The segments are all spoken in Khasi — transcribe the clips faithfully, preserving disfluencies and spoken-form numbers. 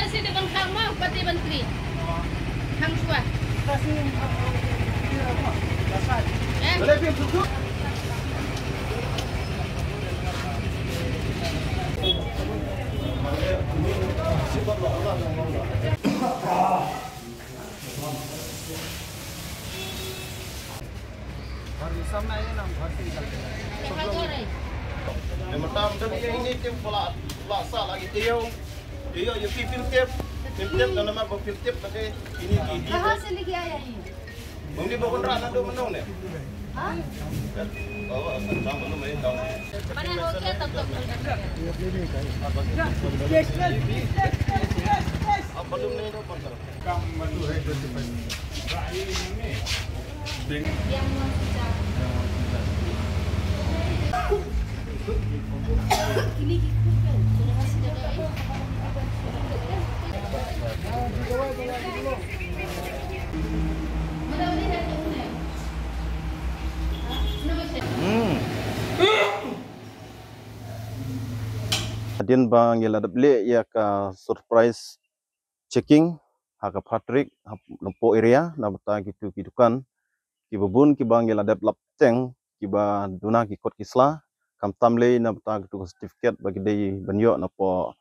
Kasi de ban khang ma, pati ban tri. Khang shuwa. Eh. Yang pertama tadi yang ini tim pula pula salah gitu yo. Yo yo pi pil tip. Pil tip dan nama pil tip tadi ini di di. Kau sini lagi ayah ini. Mungkin bukan rana tu menung ni. Hah? Bawa sama lu main kau. Mana roket atau? Apa lu ni tu pun. Hmm. Hadien ba ngi la dep leh ïa ka surprise checking ha ka Patrick ha Nongpoh area, na bynta kitu ki dukan kiba bun kiba ngi la dep lap teng kiba duna ki kot ki sla, khamtam lei na bynta kitu ka certificate ba ki dei ban ïoh na poh,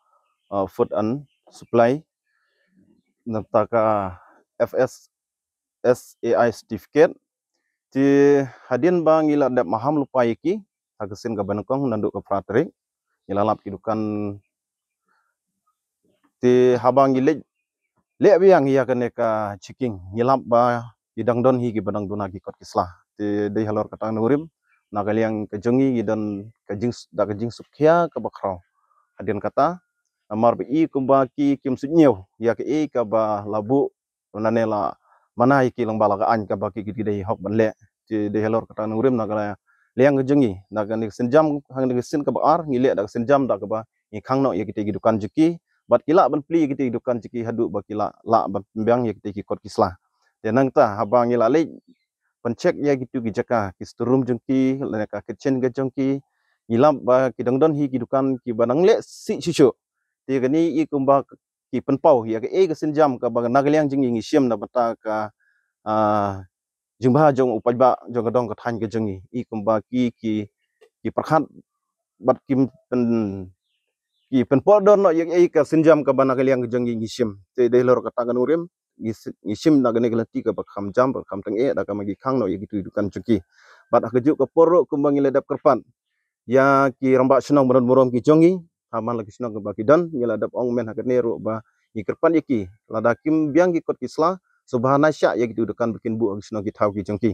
uh, food and supply, na bynta ka F S S A I certificate. Te hadien ba ngi la dep maham lypa ïa ki ha ka sien kaba nyngkong naduh ka phra tarik, ngi la lap ki dukan. Te haba ngi leit leh biang ïa kane ka checking, ngi lap ba ki dang don hi kiba dang duna ki kot ki sla. Te dei halor kata ka nongrim, na ka liang ka jong ngi ngi don ka jing, da ka jingsuk khia kaba khraw. Hadien kata, namar ba i kumba ki kim suidñiew ïa kaei kaba la buh, lane la mana ïa ki lyngba la ka aiñ kaba ki, ki dei hok ban leh. Te dei halor kata ka nongrim, na ka liang ka jong ngi, na kane ka sienjam, ha kane ka sien kaba ar, ngi leh da ka sienjam da kaba ngi khang noh ïa kitei ki dukan jong ki, bad ki lah ban plie ïa kitei ki dukan jong ki haduh ba ki lah, lah ban pynbiang ïa kitei ki kot ki sla. Te nangta haba ngi la leit pyncheck ïa kitu ki jaka, ki store room jong ki, lane ka kitchen ka jong ki, ngi lap ba ki dang don hi ki dukan kiba dang leh sih shuh shuh. Te kane i kumba ki pynpaw ïa kaei ka sienjam kaba na ka liang jong ngi ngi shim na bynta ka, ah, jingbha jong u paidbah jong ka dong ka thaiñ ka jong ngi. I kumba ki, ki, ki pyrkhat bad ki pyn, ki pynpaw don noh ïa kaei ka sienjam kaba na ka liang ka jong ngi ngi shim. Te dei halor kata ka nongrim, ngi si, ngi shim na kane ka lynti kaba kham jam, ba kham tyngeh, da kaba ngi khang noh ïa kitu ki dukan jong ki. Bad ha kajuh ka por ruh kumba ngi la dep kyrpad ïa ki rangbah shnong ba don burom ki jong ngi ha man la ki shnong kaba ki don, ngi la dep ong myn ha kane ruh ba ngi kyrpad ïa ki, lada kim biang ki kot ki sla, sngewbha nai shah ïa kitu ki dukan ba kin buh ha ki shnong ki thaw ki jong ki.